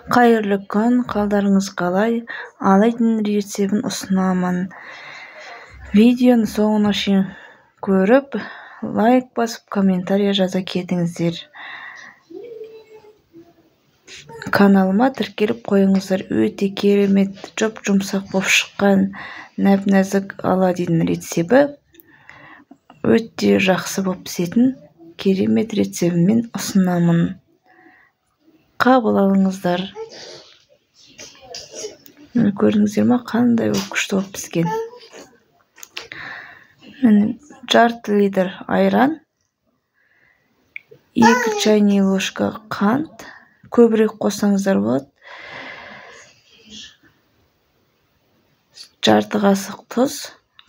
Қайырлы күн, қалдарыңыз қалай? Алайдың рецебін ұсынамын. Видеоны соңына шейін көріп, лайк басып, комментария жаза кетіңіздер. Каналыма тіркеліп қойыңыздар. Өте керемет, жұп-жұмсақ болып шыққан нәп-нәзік оладьидің рецебі. Өте жақсы болып пісетін керемет рецебімен ұсынамын. Қабыл алыңыздар. Міне көрдіңіздер ма, қандай болып күшті болып піскен. Міне жарты литр айран, 2 чайный ложка қант, көбірек қоссаңыздар болады. Жарты қасық тұз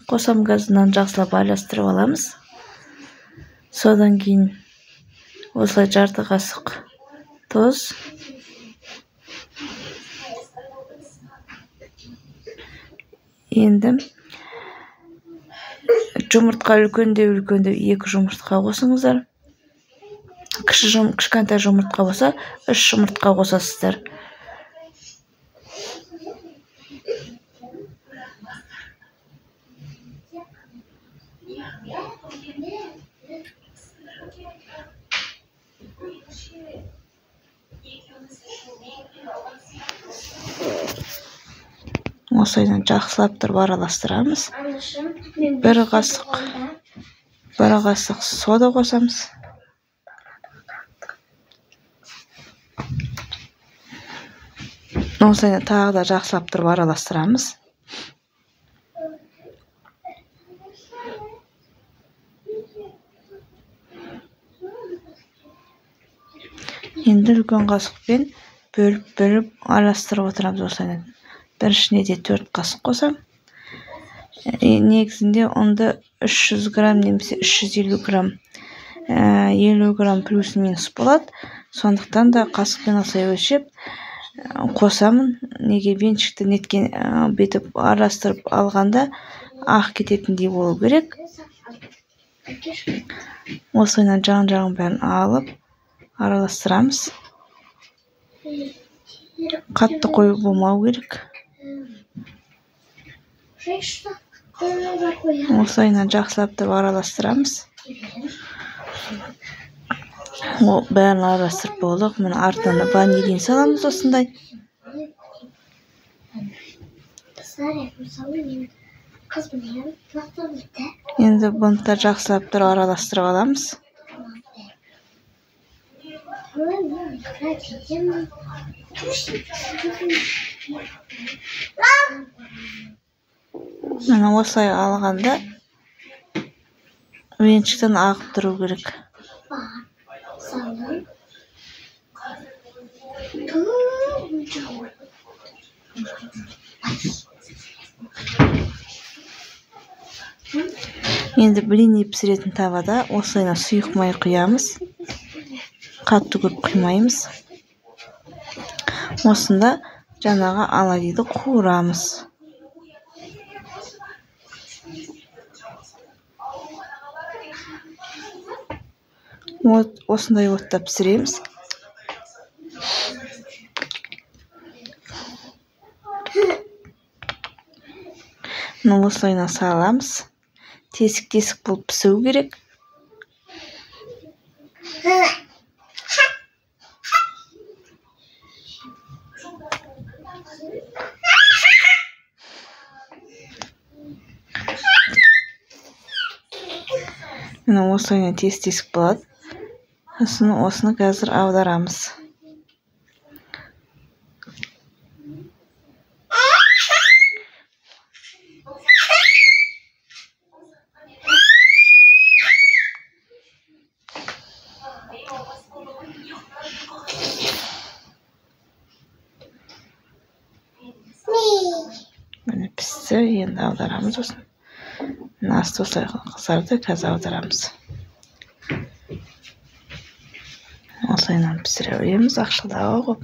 қосам, газынан жақсылап араластырып аламыз. Содан кейін осылай жарты қасық тұз, енді жұмыртқа үлкендеу 2 жұмыртқа қосыңыздар. Кішкентай жұмыртқа болса 3 жұмыртқа қосасыздар. Осыдан жақсылап тұрып араластырамыз. Бір қасық сода қосамыз. Осыдан тағы да жақсылап тұрып араластырамыз. Енді үлкен қасықпен бөліп-бөліп араластырып отырамыз осыдан. Бірішіне де 4 қасық қосам. Негізінде онда 300 грамм немесе 350 грамм, 50 грамм плюс минус болады. Сондықтан да қасықпен осылай өлшеп қосамын. Неге венчикті неткен бүйтіп араластырып алғанда ақ кететіндей болу керек. Осылайынан жан-жағын бәрін алып араластырамыз. Қатты қою болмау керек. Осылайынан жақсылап тұрып араластырамыз. Бәрін араластырып болдық. Міне артынан ванилин саламыз осындай. Енді бұны да жақсылап тұрып араластырып аламыз. Міне осылай алғанда венчиктен ағып тұру керек. Енді блины пісіретін табада осылайынан сұйық май құямыз. Қатты көп құймаймыз. Осында жаңағы оладьиді қуырамыз. Осындай отта пісіреміз. Міне осылайынан саламыз. Тесік-тесік болып пісу керек. Міне осылайынан тесік-тесік болады. Сосын осыны қазір аударамыз. Міне пісті, енді аударамыз осыны. Міне асты осылай қызарды, қазір аударамыз. Осылайынан пісіре береміз, ақшылдау қылып.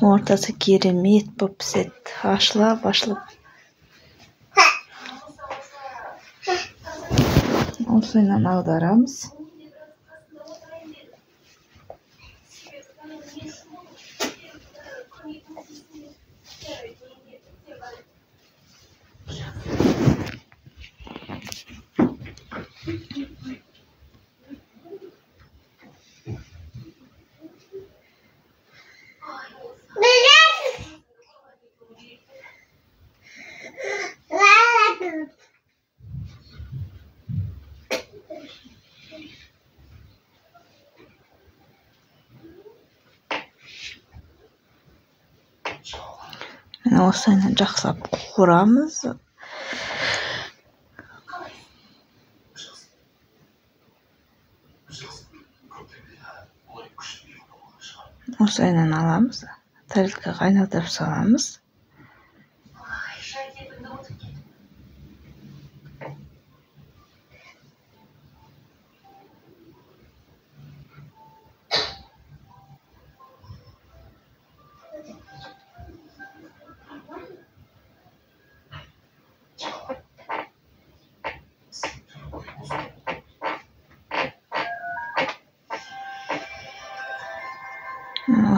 Ортасы керемет болып піседі, ашылып ашылып. Осылайынан аударамыз. Міне, осылайынан жақсылап қуырамыз. Осылайынан аламыз, тарелкаға айналдырып саламыз.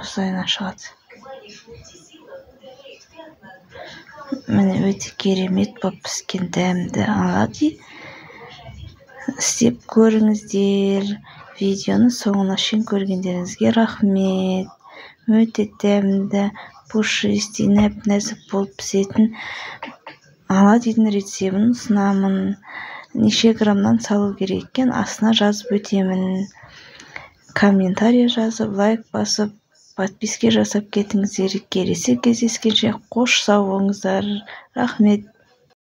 Осылайынан шығады. Міне, өте керемет болып піскен дәмді оладьи. Істеп көріңіздер. Видеоны соңына шейін көргендеріңізге рахмет. Өте дәмді, пушистый, нәп-нәзік болып пісетін оладьидің рецебін ұсынамын. Неше граммнан салу керек екен, астына жазып өтемін. Комментарий жазып, лайк басып, подписка жасап кетіңіздер. Келесі кездескенше қош сау болыңыздар. Рахмет.